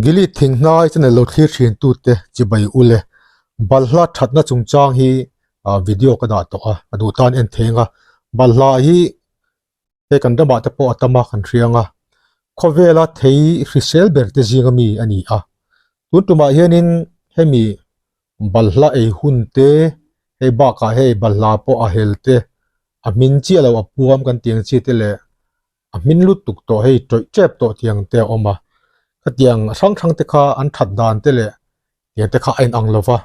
Gilead thinghnai channel lo thlir thin tute chibai ule balhla thatna chungchang hi video ka dah tawh a, a duh tan en theng a, balhla hi hei kan ramah te pawh a tam a kan hriang a, khawvela thei hrisel ber te zinga mi a ni a, tun tumah hianin hemi balhla ei hun te hei bakah hei balhla pawh a hel te a hmin chiah lo a puam kan tih ang chi te leh a hmin lutuk tawh hei tawih tep tawh tiang te a awm a, khatiang hrang hrang te kha an that dan te leh tiang te kha a inang lo va,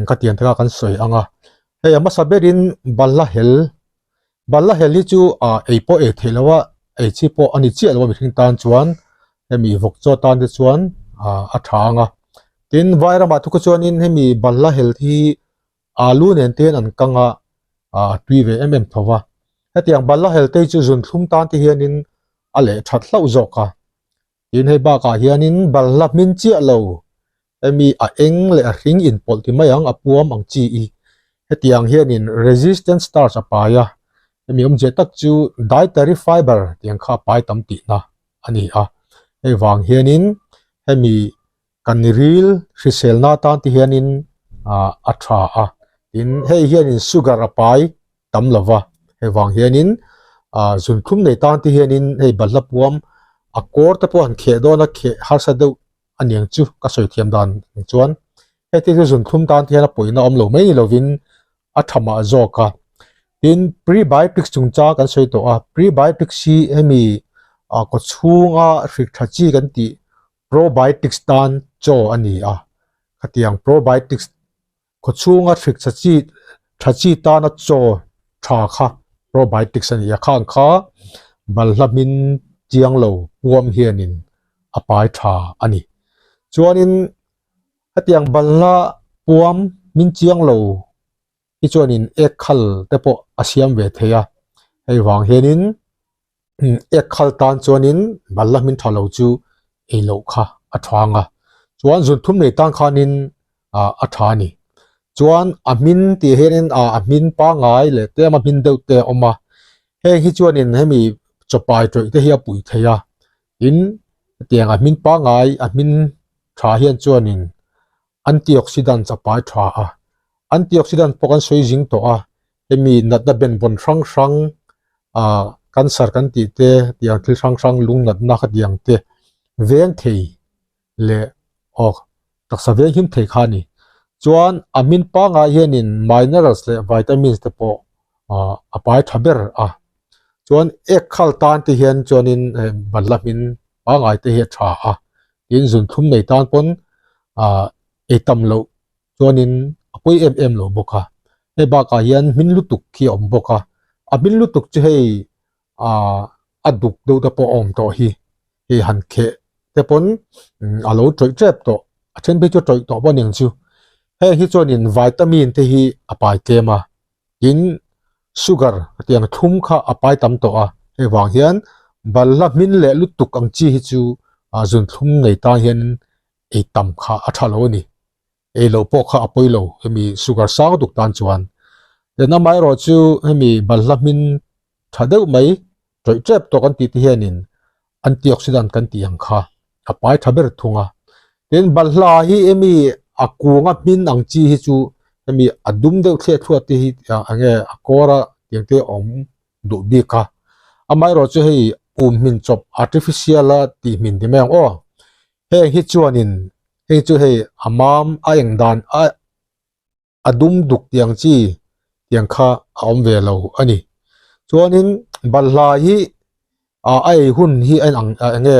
khatiang te kha kan sawi ang a, hei a hmasa berin balhla hel, balhla hel hi chu ah ei pawh ei theih loh a, ei chi pawh a ni chiah lo a mihring tan chuan hemi vawk chaw tan te chuan ah a tha ang a, tin vai ramah thu kha chuanin hemi balhla hel hi alu nen te hian an kang a, ah a tui ve em em tho va. Hetiang balhla hel te hi chu zun thlum tan te hianin a leh that hlauh zawk a. Tin hei bakah hianin balhla hmin chiah lo hemi a eng leh a hring inpawlh ti mai ang a puam ang chi i. Hetiang hianin resistant starch a pai a, hemi awmzia tak chu dietary fiber tiang kha a pai tam tihna a ni a. Hei vang hianin hemi Kan ril hriselna atan te hianin ah a tha a, tin hei hianin sugar a pai tam lo va, hei vang hianin ah zunthlum nei tan te hianin hei balhla puam a kawr te pawh han kheh dawn a, kheh harsa deuh a niang chu ka sawi thiam dan ang chuan heti chu zunthlum tan te hian a pawihna awm lo mai ni lovin a tha mah zawk a, tin prebiotics chungchang kan sawi tawh a, prebiotics hi hemi ah kawchhunga hrik tha chi kan tih Probiotics tan chaw a ni a, khatiang probiotics khawchhunga hrik tha chi tha chi tana chaw tha kha probiotics a ni a, khang kha balhla hmin chiang lo puam hianin a pai tha a ni. Chuanin hetiang balhla puam hmin chiang lo hi chuanin ek khal te pawh a siam ve thei a, hei vang hianin ek khal tan chuanin balhla hmin tha lo chu ei loh kha a tha ang a, chuan zun thum nei tan khanin ah a tha a ni. Chuan a hmin tih hianin ah a hmin pangngai leh tlem a hmin deuh te a awm a, heng hi chuanin hemi chawpai tawih te hi a puih thei a, tin hetiang a hmin pangngai a hmin tha hian chuanin antioxidants a pai tha a, antioxidant pawh kan sawi zing tawh a, hemi natna benvawn hrang hrang ah cancer kan tih te tiang thil hrang hrang lung natna kha tiang te veng thei leh aw taksa veng him thei kha a ni. Chuan a hmin pangngai hianin minerals leh vitamins te pawh ah a pai tha ber a, chuan ek khal tan te hian chuanin balhla hmin pangngai te hi a tha a. Tin zunthlum nei tan pawn ah ei tam loh chuanin a pawi em em lo bawk a, hei bakah hian hmin lutuk khi a awm bawk a, a hmin lutuk chu hei ah a duk deuh te pawh a awm tawh hi, hei han kheh te pawn a lo tawih tep tawh, a then phei chu a tawih tawh pawh a ni ang chu, heng hi chuanin vitamin te hi a pai tlem a. Tin, sugar tiang thlum kha a pai tam tawh a, hei vang hian balhla hmin leh lutuk ang chi hi chu zunthlum nei tan hian ei tam kha a tha lo a ni. Ei loh pawh kha a pawi lo hemi sugar sang duk tan chuan. Tin, amaherawh chu hemi balhla hmin tha deuh mai tawih tep tawh kan tih te hianin antioxidant kan tih ang kha a pai tha ber thung a. Tin, balhla hi hemi a kunga hmin ang chi hi chu hemi a dum deuh thliah thluah te hi eng nge a kawr a tiang te awm duh bik a. Amaherawh chu hei um hmin chawp artificial a tih hmin ti mai ang aw. Heng hi chuanin hei chu hei a mam a eng dan a a dum duk tiang chi tiang kha a awm ve lo a ni. Chuanin balhla hi ah a ei hun hi a inang eng nge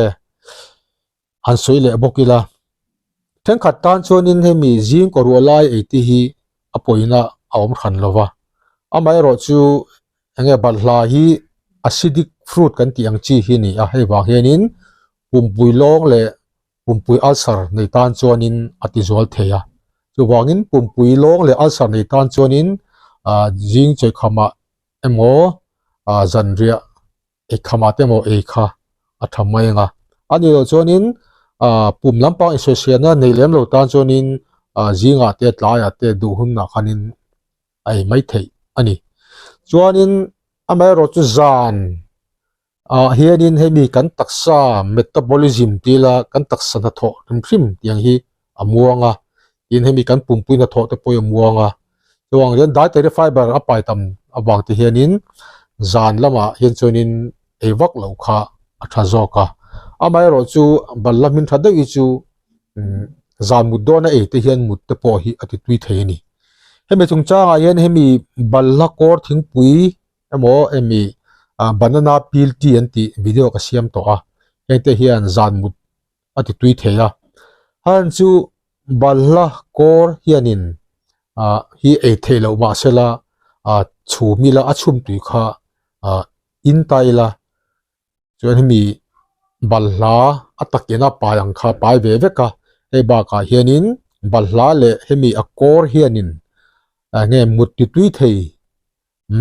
han sawi leh bawk ila. Thenkhat tan chuanin hemi zing kaw ruah lai ei te hi a pawina a awm hran lo va. Amaherawh chu eng nge balhla hi acidic fruit kan tih ang chi hi a ni a, hei vang hianin pumpui lawng leh pumpui ulcer nei tan chuanin a ti zual thei a. Chuvangin pumpui lawng leh ulcer nei tan chuanin ah zing chawikhamah emaw ah zanriah eikhamah te emaw ei kha a tha mai ang a. A nih loh chuanin ah pum lampang insawisena nei lem lo tan chuanin ah zingah te tlaiah te duh hunah khanin a ei mai theih a ni. Chuanin amaherawhchu zan. Ah hianin hemi kan taksa metabolism tih ila kan taksa hnathawh hrim hrim tiang hi a muang a, tin hemi kan pumpui hnathawh te pawh hi a muang a, chuang hian dietary fiber a pai tam avang te hianin zan lamah hian chuanin ei vak loh kha a tha zawk a, amaherawhchu balhla hmin tha deuh hi chu umm zan mut dawn a ei te hian mut te pawh hi a ti tui thei a ni. Hemi chungchangah hian hemi balhla kawr thingpui emaw hemi ah banana peel tea an tih video ka siam tawh a, hengte hian zan mut a ti tui thei a han chu balhla kawr hianin ah hi ei theih loh mahsela ah chhum ila a chhum tui kha ah in ta ila chuan hemi balhla a takin a pai ang kha pai ve vek a hei bakah hianin balhla leh hemi a kawr hianin eng nge mut ti tui thei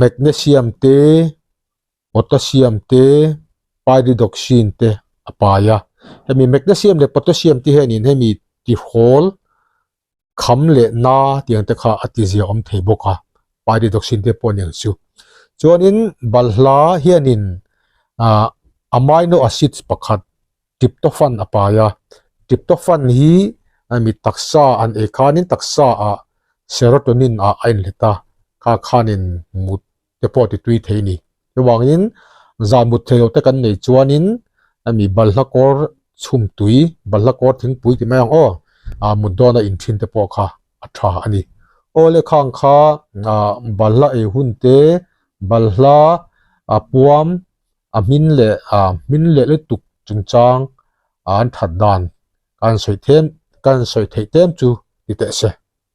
magnesium te. Potassium te, pyridoxine te a pai a. Hemi magnesium leh potassium te hianin hemi tihawl kham leh na tiang te kha a ti zia awm thei bawk a, pyridoxine te pawh aniang chu. Chuanin balhla hianin ah amino acids pakhat tryptophan a pai a. Tryptophan hi hemi taksa an ei khanin taksa ah serotonin ah a inhlet a, kha khanin mut te pawh ti tui thei a ni. Chuvangin zan mut thei lo te kan nei chuanin hemi balhla kawr chhum tui, balhla kawr thingpui ti mai ang aw, ah mut dawna in thin te pawh kha a tha a ni. Aw le khang kha ah balhla ei hun te, balhla a puam a hmin leh ah hmin leh lutuk chungchang an that dan kan sawi them kan sawi theih tlem chu ti teh se.